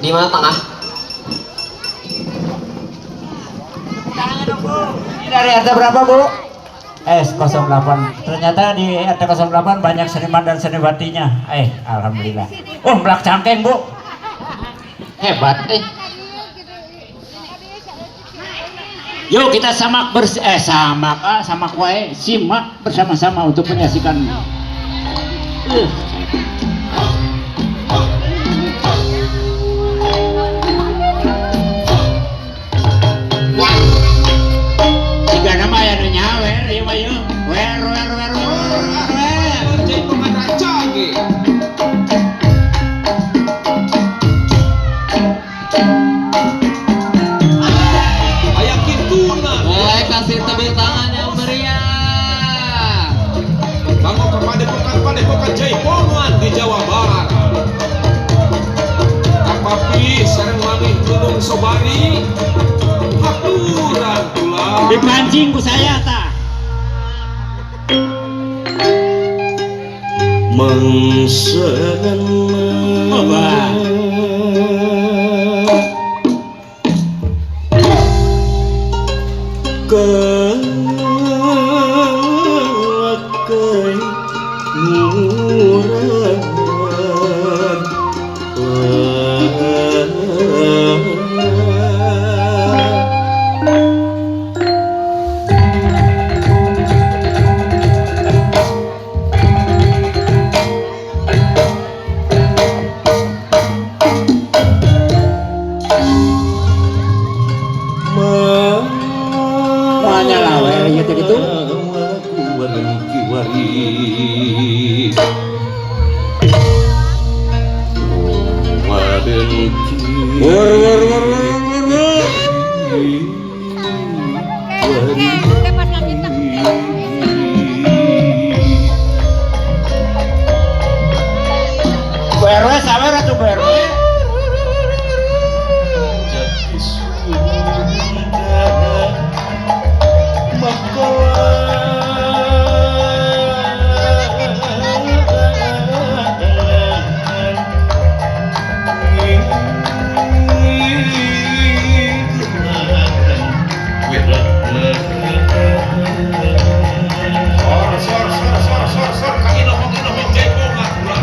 Di mana tengah? Ini dari RT berapa, Bu? S08. Ternyata di RT 08 banyak seniman dan seniwatinya. Alhamdulillah. Oh, belak cangkeng, Bu. Hebat eh. Yuk kita samak samak ah, samak wae, simak bersama-sama untuk menyaksikan. Uh. Jika nama aya nu nyawer ieu mah yeuh. Wer wer wer wer wer. Jaipongan Rancage. Aya kituna. Baik, kasih tepuk tangan yang meriah. Kanggo ke padepokan-padepokan Jaipongan di Jawa Barat. Kang Papi sareng Mami Nunung Sobari. Hapuran kula. Dipancing ku saya tah. Mengsenang Oh, bah. Kelakai murad. Moal nyalawer ieu teh kitu. Wur wur wur wur wur wur. Bu RW sawer atuh Bu RW. Sor sor sor sor sor sor kang inohong inohong Jaipongan kula.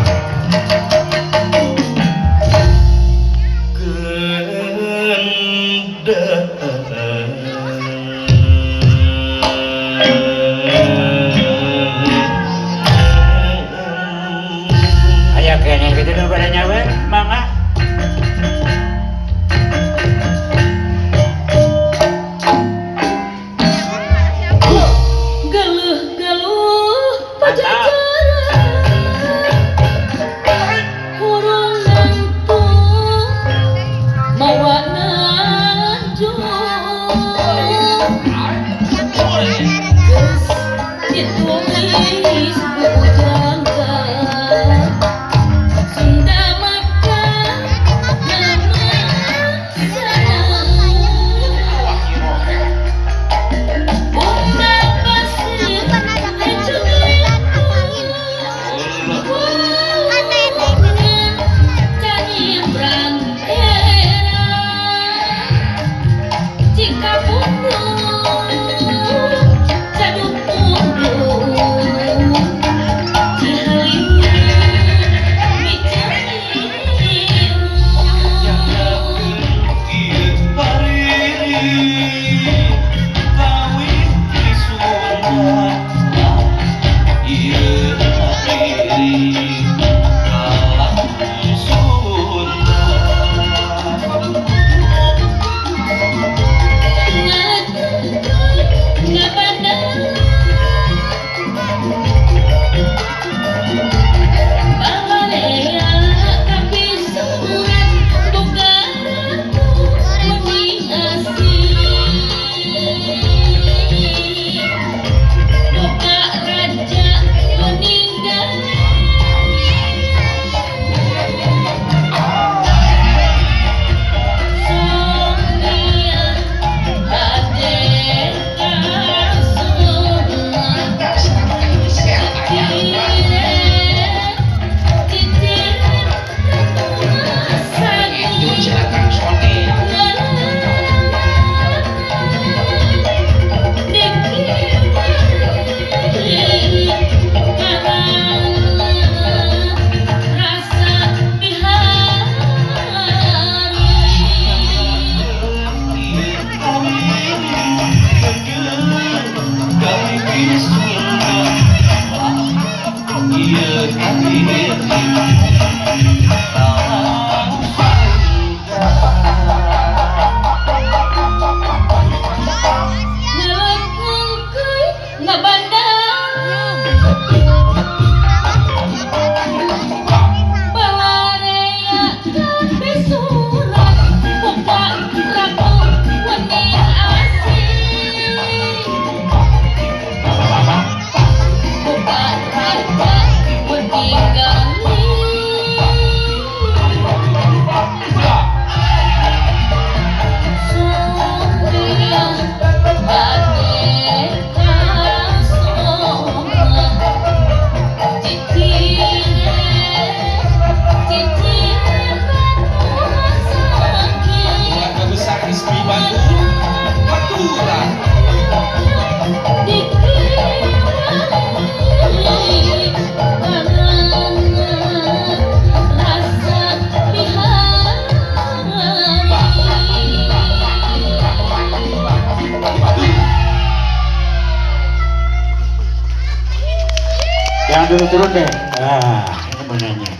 dulu turun deh. Ah, ini mau nanya.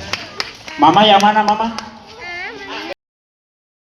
Mama yang mana, Mama?